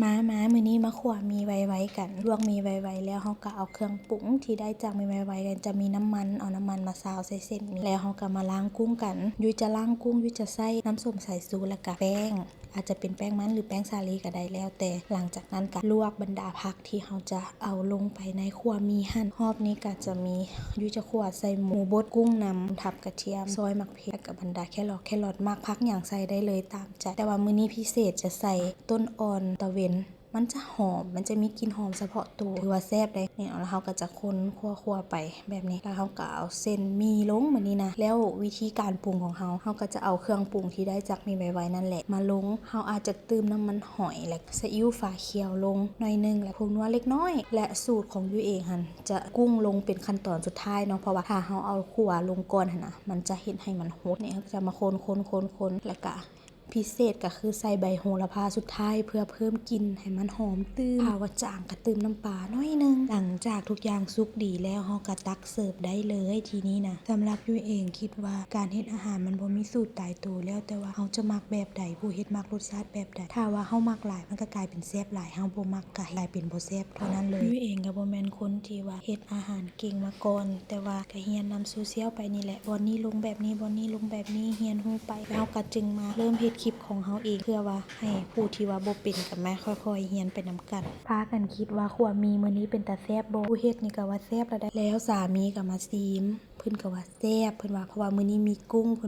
ມາ ມາ ມື້ນີ້ມາຂົ້ວໝີ່ໄວໆກັນ. ລວກໝີ່ໄວໆແລ້ວ ເຮົາກໍເອົາເຄື່ອງປຸງທີ່ໄດ້ຈາກໝີ່ໄວໆກັນ ຈະມີນ້ຳມັນ ເອົານ້ຳມັນມາຊາວໃສ່ເສັ້ນໝີ່ ແລ້ວເຮົາກໍມາລ້າງກຸ້ງກັນ. ຍຸ້ຍຈະລ້າງກຸ້ງ ຍຸ້ຍຈະໃຊ້ນ້ຳສົ້ມສາຍຊູ ແລ້ວກໍແປ້ງ ອາດຈະເປັນແປ້ງມັນ ຫຼື ແປ້ງສາລີກໍໄດ້ ແລ້ວແຕ່. ຫຼັງຈາກນັ້ນກໍລວກບັນດາຜັກທີ່ເຮົາຈະເອົາລົງໄປໃນຂົ້ວໝີ່ຫັ້ນ. ຮອບນີ້ກໍຈະມີ ຍຸ້ຍຈະຂົ້ວໃສ່ໝູບົດ ກຸ້ງນຳ ທັບກະທຽມ ຊອຍໝາກເຜັດ ແລ້ວກໍບັນດາແຄຣອດ ແຄຣອດມັກຜັກຫຍັງໃສ່ໄດ້ເລີຍຕາມໃຈ ແຕ່ວ່າມື້ນີ້ພິເສດຈະໃສ່ຕົ້ນອ່ອນຕາເວັນ ມັນຈະຫອມ ມັນຈະມີກິ່ນຫອມສະເພາະໂຕ ຖືວ່າແຊບເດ້. ນີ້ເນາະ ແລ້ວເຮົາກໍຈະຄົນ ຂົ້ວໆໄປແບບນີ້ ແລ້ວເຮົາກໍເອົາເສັ້ນໝີ່ລົງແບບນີ້ນະ. ແລ້ວວິທີການປຸງຂອງເຮົາ ເຮົາກໍຈະເອົາເຄື່ອງປຸງທີ່ໄດ້ຈາກໝີ່ໄວໆນັ້ນແຫຼະມາລົງ. ເຮົາອາດຈະຕື່ມນ້ຳມັນຫອຍ ແລະ ຊີອິ້ວຝາຂຽວລົງໜ້ອຍໜຶ່ງ ແລະ ຜົງນົວເລັກນ້ອຍ ແລະ ສູດຂອງຢູ້ຍເອງຫັ້ນ ຈະກຸ້ງລົງເປັນຂັ້ນຕອນສຸດທ້າຍເນາະ ເພາະວ່າຖ້າເຮົາເອົາຂົ້ວລົງກ່ອນຫັ້ນນະ ມັນຈະເຮັດໃຫ້ມັນຫົດ. ນີ້ເຮົາກໍຈະມາຄົນໆໆໆ ແລ້ວກໍ ພິເສດກໍຄືໃສ່ໃບໂຫລະພາສຸດທ້າຍ ເພື່ອເພີ່ມກິ່ນໃຫ້ມັນຫອມຕື່ມ. ຖ້າວ່າຈາງກໍຕື່ມນ້ຳປາໜ້ອຍໜຶ່ງ. ຫຼັງຈາກທຸກຢ່າງສຸກດີແລ້ວ ເຮົາກໍຕັກເສີບໄດ້ເລີຍ. ທີນີ້ນະ ສຳລັບຍຸ້ຍເອງຄິດວ່າການເຮັດອາຫານມັນບໍ່ມີສູດຕາຍໂຕ ແລ້ວແຕ່ວ່າເຮົາຈະມັກແບບໃດ ຜູ້ເຮັດມັກລົດຊາດແບບໃດ. ຖ້າວ່າເຮົາມັກຫຼາຍ ມັນກໍກາຍເປັນແຊບຫຼາຍ, ເຮົາບໍ່ມັກກໍກາຍເປັນບໍ່ແຊບເທົ່ານັ້ນເລີຍ. ຍຸ້ຍເອງກໍບໍ່ແມ່ນຄົນທີ່ວ່າເຮັດອາຫານເກັ່ງມາກ່ອນ, ແຕ່ວ່າກໍຮຽນນຳໂຊຊຽວໄປນີ້ແຫຼະ, ບ່ອນນີ້ລົງແບບນີ້, ບ່ອນນີ້ລົງແບບນີ້, ຮຽນຮູ້ໄປ. ເຮົາກໍຈຶ່ງມາເລີ່ມເຮັດຄລິບຂອງເຮົາເອງ ເພື່ອວ່າໃຫ້ຜູ້ທີ່ວ່າບໍ່ເປັນກໍມາຄ່ອຍໆຮຽນໄປນຳກັນ. ພາກັນຄິດວ່າຂົ້ວໝີ່ມື້ນີ້ເປັນຕາແຊບບໍ່? ຜູ້ເຮັດນີ້ກໍວ່າແຊບແລ້ວໃດ໋. ແລ້ວສາມີກໍມາຊີມ, ເພິ່ນກໍວ່າແຊບ, ເພິ່ນວ່າ ເພາະວ່າມື້ນີ້ມີກຸ້ງ, ເພິ່